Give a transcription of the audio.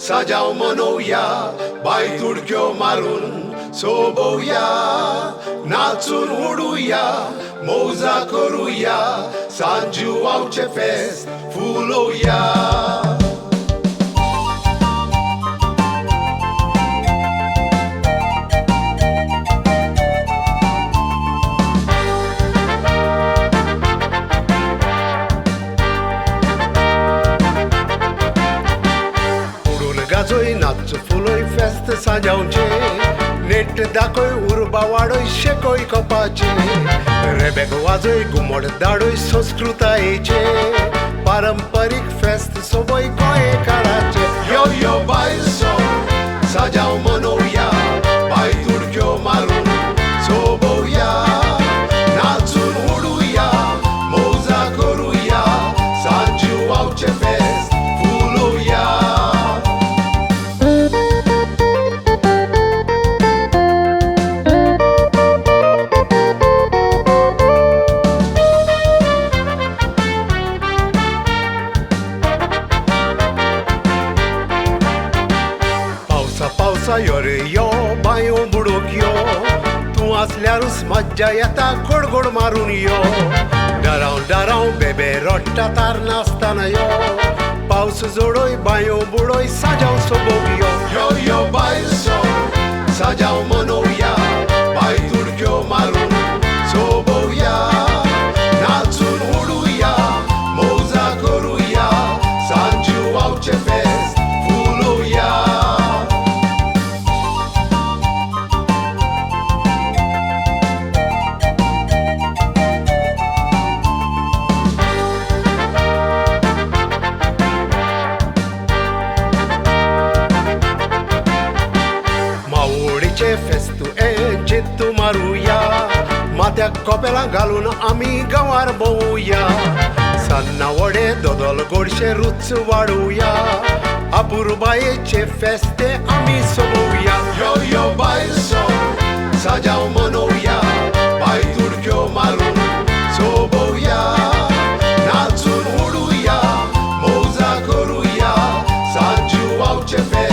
साजाव मनोवया, बाय तुडक्यो मारून सोबोवया, नाचून उडुया, मौजा करुया, सांजुआवचें फेस्त फुलोवया. गाजोय नाच फुलोय फेस्त सांजावचे, नेट दाखय उर्बा वाडय शेकोय कोपाचे, रेबेक वाजय घुमट दाडय संस्कृतायेचे, पारंपरीक फेस्त सोबय गोंयकाराचे. यो यो बायसो साजाव मनोवया, बाय तुडक्यो मारून सोबोवया, नाचून उडुया, मौजा करुया, सांजुआवचें फेस्त फुलोवया. पावसा यो रे यो बांयो बुडोवंक यो, तूं आसल्यारूच मज्जा येता गोड गोड मारून यो, डराव डराव बेबे रडटा तार नासतना यो, पावस जोडय बांयो बुडोय साजाव सोबोवंक यो. यो यो बायसो साजाव मनोवया, बाय तुडक्यो मारून सोबोवया, नाचून उडुया, मौजा करुया, सांजुआवचें फेस्त फुलोवया. मावोडीचे फेस्तू जित्तू मारुया, माथ्याक कोपेलां घालून आमी गांवार भोंवुया, सान्नां वडे दोदोल गोडशे रुच वाडुया, अपुरबायेचे फेस्ते आमी सोबोवया. यो यो बायसो साजाव मनोवया, बाय तुडक्यो मारून सोबोवया, नाचून उडुया, मौजा करुया, सांजुआवचें फेस्त.